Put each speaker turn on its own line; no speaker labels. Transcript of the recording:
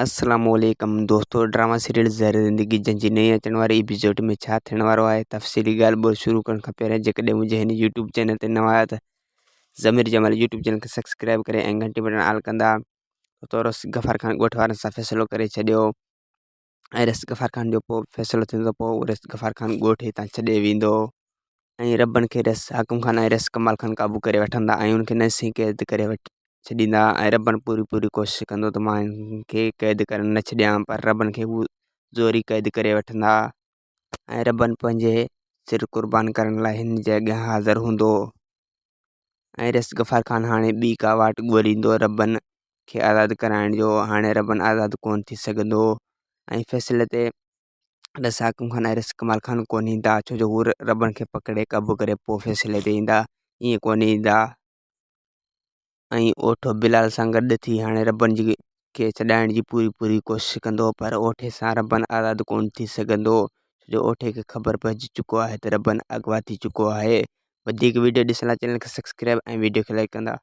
السلام عليڪم دوستو ڊراما سيريل زهر زندگي جنهن جي نئين اچڻ واري ايپيسوڊ ۾ ڇا ٿيڻ وارو آهي تفصيلي ڳالهه ٻولهه شروع ڪرڻ کان پهريان جيڪڏهن منهنجي هن يوٽيوب چينل تي نوان آهيو ته ضمير جمال يوٽيوب چينل کي سبسڪرائب ڪري ۽ گهنٽي بٽڻ آل ڪندا تو رس غفار خان ڳوٺ وارن سان فيصلو ڪري ڇڏيو ۽ رس غفار خان جو پوء فيصلو ٿيندو پوء رس غفار خان ڳوٺ هتان ڇڏي ويندو ۽ ربن کي رس حاڪم خان ۽ رس ڪمال خان قابو ڪري وٺندا ۽ ان کي نئين سين قيد ڪري وٺ ڇڏيندا ۽ ربن پوري پوري ڪوشش ڪندو ته مان هن کي قيد ڪرڻ نه ڇڏيان پر ربن کي هو زوري قيد ڪري وٺندا ۽ ربن پنهنجي سر قربان ڪرڻ لاء هن جي اڳيان حاضر هوندو ۽ رس غفار خان هاڻي ٻي ڪا واٽ ڳوليندو ربن کي آزاد ڪرائڻ جو هاڻي ربن آزاد ڪونه ٿي سگهندو ۽ فيصلي تي رس حاڪم خان ۽ رس ڪمال خان ڪونه ايندا ڇو جو هو ربن کي پڪڙي قابو ڪري پوء فيصلي تي ايندا ائين ڪونه ايندا ۽ اوٺو بلال سان گڏ ٿي هاڻي ربن جي کي ڇڏائڻ جي پوري پوري ڪوشش ڪندو پر اوٺي سان ربن آزاد ڪونه ٿي سگهندو ڇو جو اوٺي کي خبر پئجي چڪو آهي ته ربن اغوا ٿي چڪو آهي وڌيڪ ويڊيو ڏسڻ لاء چينل کي سبسڪرائب ۽ ويڊيو کي لائڪ ڪندا.